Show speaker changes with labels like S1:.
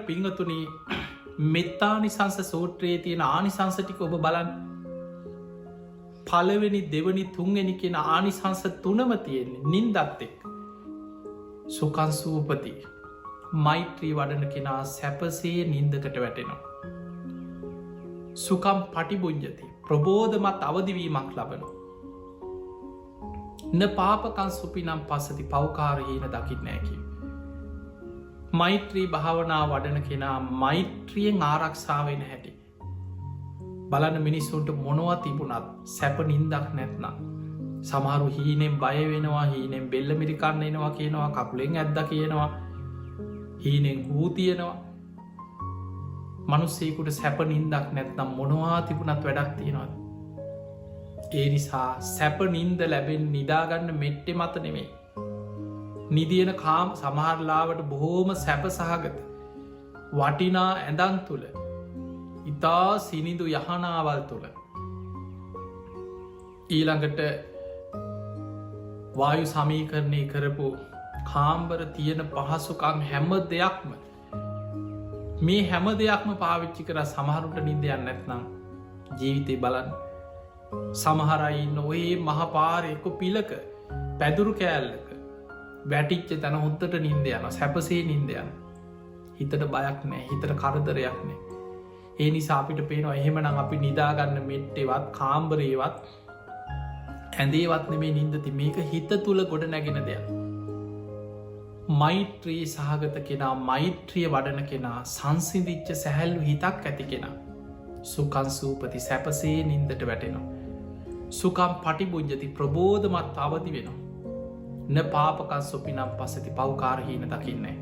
S1: ඊළඟට පිංහතුනි, මෙත්තානිසංස සූත්‍රයේ තියෙන ආනිසංස ටික ඔබ බලන්න. පළවෙනි, දෙවනි, තුන්වෙනි කියන ආනිසංස තුනම තියෙන්නේ නින්දත් එක්ක. සුඛං සූපති, මෛත්‍රී වඩන කෙනා සැපසේ නින්දකට වැටෙනවා. සුඛම් පටිභුඤ්ජති, ප්‍රබෝධමත් අවදිවීමක් ලබනවා. න පාපකං සුපිනම් පස්සති, පව්කාර හීන දකින්නේ නැහැ කිව්වේ. මෛත්‍රී භාවනා වඩන කෙනා මෛත්‍රියෙන් ආරක්ෂා වෙන හැටි. බලන්න, මිනිස්සුන්ට මොනවා තිබුණත් සැප නින්දක් නැත්නම් සමහරු හීනෙන් බය වෙනවා, හීනෙන් බෙල්ල මිරිකන්න එනවා කියනවා, කකුලෙන් ඇද්දා කියනවා, හීනෙන් හූ තියනවා. මිනිස්සෙකුට සැප නින්දක් නැත්නම් මොනවා තිබුණත් වැඩක් තියනවද? ඒ නිසා සැප නින්ද ලැබෙන්නේ නිදාගන්න මෙට්ටේ මත නෙමෙයි. නිදියන කාම සමහර ලාවට බොහෝම සැප සහගත වටිනා ඇඳන් තුල, ඉතා සිනිඳු යහනාවල් තුල, ඊළඟට වායු සමීකරණය කරපු කාම්බර තියෙන පහසුකම් හැම දෙයක්ම, මේ හැම දෙයක්ම පාවිච්චි කරා සමහරුන්ට නින්ද යන්නේ නැත්නම් ජීවිතේ බලන්න. සමහර අය ඉන්න ඔය මහ පාරේ එක්ක පිලක පැදුරු කෑල්ලක වැටිච්ච තැන හොද්දට නින්ද යනවා, සැපසේ නින්ද යනවා. හිතට බයක් නෑ, හිතට කරදරයක් නෑ. ඒ නිසා අපිට පේනවා එහෙමනම් අපි නිදාගන්න මෙට්ටේවත් කාම්බරේවත් ඇඳේවත් නෙමේ නින්ද. මේක හිත තුල ගොඩ නැගෙන දෙයක්. මෛත්‍රී සහගත කෙනා, මෛත්‍රිය වඩන කෙනා, සංසිඳිච්ච සැහැල්ලු හිතක් ඇති කෙනා සුඛං සූපති, සැපසේ නින්දට වැටෙනවා. සුඛං පටිභුඤ්ජති, ප්‍රබෝධමත් අවදි වෙනවා. න පාපකං සුපිනම් පස්සති, පව්කාර හීන දකින්නේ.